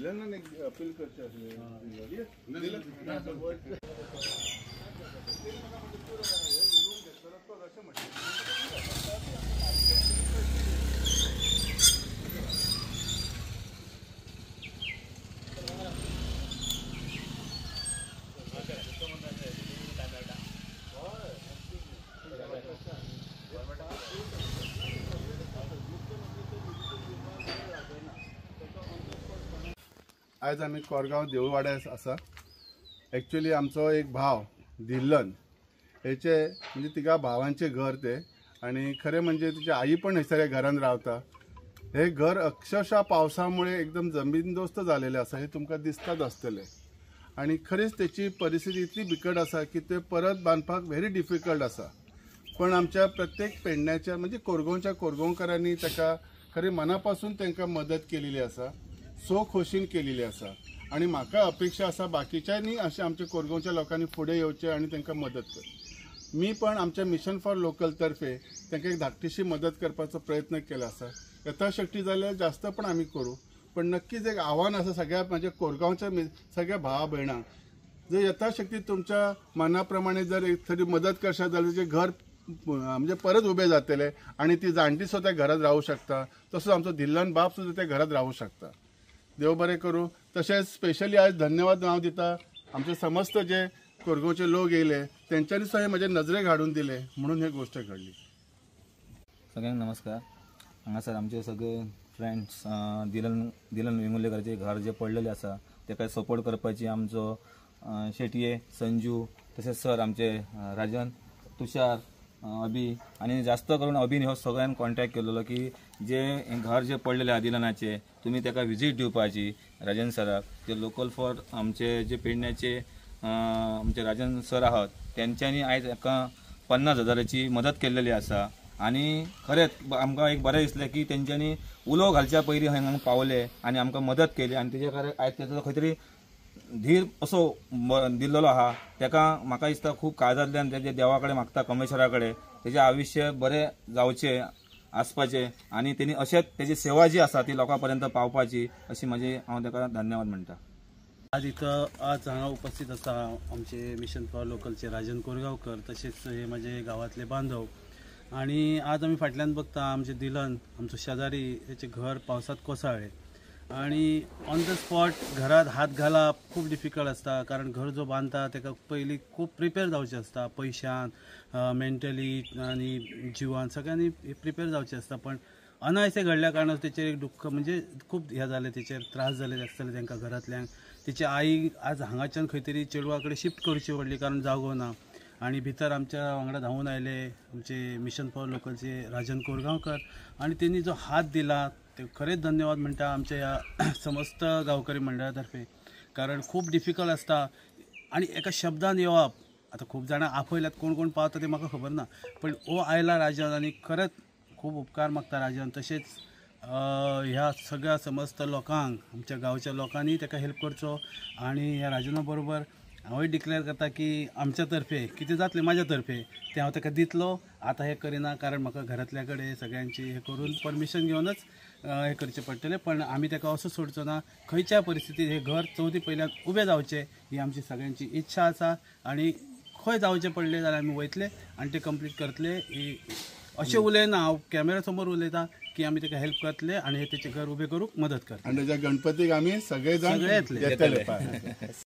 दिलनान एक अपील करचें आसलें. आयज आमी कोरगांव देऊळवाड्यार आसा. एक्चुअली आमचो एक भाव धिल्लन हेचे म्हणजे तिगा भावांचें घर तें, आनी खरें म्हणजे तिची आई पण हयसर घरान रावता. हे घर अक्षरशः पावसामुळे एकदम जमीनदोस्त जालेलें आसा, हे तुमकां दिसतात आसतलें. आनी खरेंच तेची परिस्थिती इतली बिकट आसा की ते परत बांदपाक व्हेरी डिफिकल्ट आसा. पण आमच्या प्रत्येक पेडण्याच्या म्हणजे कोरगांवच्या कोरगांवकारांनी ताका खरें मनापासून तांकां मदत केलेली आसा, सो खोशीन केलेली आसा. आनी म्हाका अपेक्षा आसा बाकीच्यांनी अशें आमच्या कोरगांवच्या लोकांनी फुडें येवचें आनी तांकां मदत कर. मी पण आमच्या मिशन फॉर लोकल तर्फे तांकां एक धाकटीशी मदत करपाचो प्रयत्न केला आसा. यथाशक्ती जाल्यार जास्त पण आमी करूं, पण नक्कीच एक आव्हान आसा सगळ्या म्हज्या कोरगांवच्या सगळ्या भावा भयणांक, जर यथाशक्ती तुमच्या मना प्रमाणे जर एक थोडी मदत करशात जाल्यार जे घर म्हणजे परत उबे जातले आनी ती जाणटी सुद्दां घरात रावूं शकता, तसोच आमचो धिल्लन बाप सुद्दां त्या घरात रावूं शकता. देव बरें करूं. तशेंच स्पेशली आज धन्यवाद हांव दिता आमचे समस्त जे कोरगांवचे लोक येयले तेंच्यांनी सुद्दां हे म्हजे नजरेक हाडून दिले म्हणून ही गोश्ट घडली. सगळ्यांक नमस्कार. हांगासर आमचे सगळे फ्रेंड्स दिलन वेंगुर्लेकराचे घर जे पडलेले आसा तेका सपोर्ट करपाची आमचो शेटये संजू, तशेंच सर आमचे राजन, तुषार, अभि, आनी जास्त करून अभिन हो सगळ्यान कॉन्टॅक्ट केलेलो की जे घर जे पडलेले आहा दिलनाचे तुमी तेका विजीट दिवपाची राजन सराक. जे लोकल फॉर आमचे जे पेडण्याचे आमचे राजन सर आहात तेंच्यांनी आयज हाका 50,000ची मदत केल्लेली आसा. आनी खरेंच आमकां एक बरें दिसलें की तेंच्यांनी उलो घालच्या पयलीं हांगा पावले आनी आमकां मदत केली आनी तेजे खातीर आयज तेजो खंय तरी धीर असो दिल्लो आहा. तेका म्हाका दिसता खूब काळजांतल्यान तेजे देवा कडेन मागता, कमेश्वरा कडेन तेजें आयुश्य बरें जावचें आसपाचें आनी तेणी अशेंच तेजी सेवा जी आसा ती लोकां पर्यंत पावपाची अशी म्हजी हांव तेका धन्यवाद म्हणटा. आज इथं आज हांगा उपस्थित आसा आमचे मिशन फॉर लोकलचे राजन कोरगांवकर, तशेंच हे माझे गांवांतले बांधव. आनी आज आमी फाटल्यान बघता आमचे दिलन आमचो शेजारी हेचें घर पावसांत कोसळ्ळें आनी ऑन the spot घरात हात घालप खूब डिफिकल्ट आसता, कारण घर जो बांदता ताका पयलीं खूब प्रिपेर जावचें आसता, पयशान, मेंटली आनी जिवान सगळ्यांनी प्रिपेर जावचें आसता. पण अनायसे घडल्या कारणान तेचेर एक दुख्ख म्हणजे खूब हें जालें, तेचेर त्रास जाले आसतले तांकां घरांतल्यांक. तेची आई आज हांगाच्यान खंय तरी चेडवा कडेन शिफ्ट करची पडली कारण जागो ना. आनी भितर आमच्या वांगडा धांवून आयले आमचे मिशन फॉर लोकलचे राजन कोरगांवकर आनी तेणी जो हात दिला ते खरेंच धन्यवाद म्हणटा आमच्या ह्या समस्त गांवकरी मंडळा तर्फे, कारण खूब डिफिकल्ट आसता आनी एका शब्दान येवप. आतां खूब जाणां आपयल्यात, कोण कोण पावता ते म्हाका खबर ना, पण ओ आयला राजन आनी खरेंच खूब उपकार मागता राजन. तशेंच ह्या सगळ्या समस्त लोकांक आमच्या गांवच्या लोकांनी ताका हेल्प करचो आनी ह्या राजना बरोबर हांवूय डिक्लेअर करता की आमच्या तर्फे कितें जातलें म्हाज्या तर्फे तें हांव ताका दितलो. आतां हें करिना कारण म्हाका घरांतल्या कडेन सगळ्यांची हें करून परमिशन घेवनच हें करचें पडटलें, पण आमी ताका असो सोडचो ना. खंयच्या परिस्थितीत हें घर चवथी पयल्यान उबें जावचें ही आमची सगळ्यांची इच्छा आसा आनी खंय जावचें पडलें जाल्यार आमी वयतले आनी तें कंप्लीट करतले. अशें उलयना हांव, कॅमेरा समोर उलयता की आमी ताका हेल्प करतले आनी हे तेचें घर उबें करूंक मदत करतले आनी तेच्या गणपतीक आमी सगळे जाण सगळे येतले. येतले.